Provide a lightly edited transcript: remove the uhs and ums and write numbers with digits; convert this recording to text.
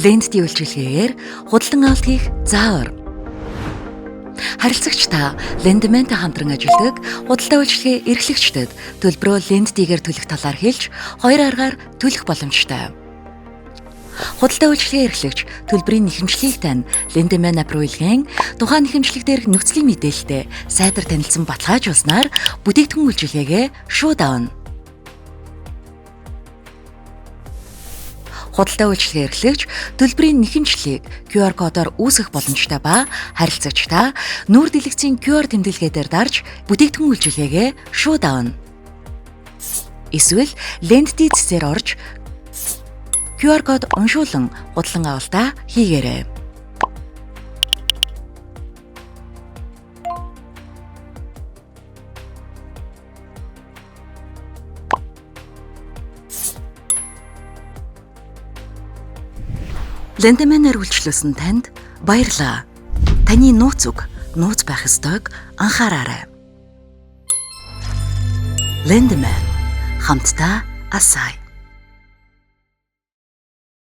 Lendty үйлчилгээгээр худалдан авалт хийх заавар. Харилцагч та Lendman-тай хамтран ажилладаг худалдаа үйлчилгээ эрхлэгчдэд төлбөрөө Lendty-гээр төлөх талаар хэлж хоёр аргаар төлөх боломжтой. Худалдаа үйлчилгээ эрхлэгч төлбөрийн нэхэмжлийг тань Lendman Approval-ийн тухайн нэхэмжлэг дээрх нөхцөлийн мэдээлэлтэй сайтар танилцсан баталгаажуулснаар бүтээгдэхүүн үйлчилгээгээ шууд авна. Худалдаа үйлчилгээ эрхлэгч төлбөрийн нэхэмжлийг QR кодоор үүсгэх боломжтой ба харилцагч та нүүр дэлгэцийн QR тэмдэглэгээ дээр дарж бүтээгдэхүүн үйлчилгээгээ шууд авна. Эсвэл Lendty цэсээр орж QR код уншуулан худалдан авалтаа хийгээрэй. Lendman-аар үйлчлүүлсэн танд баярлалаа. Таны нууц үг нууц байх ёстойг анхаараарай. Lendman хамтдаа асай.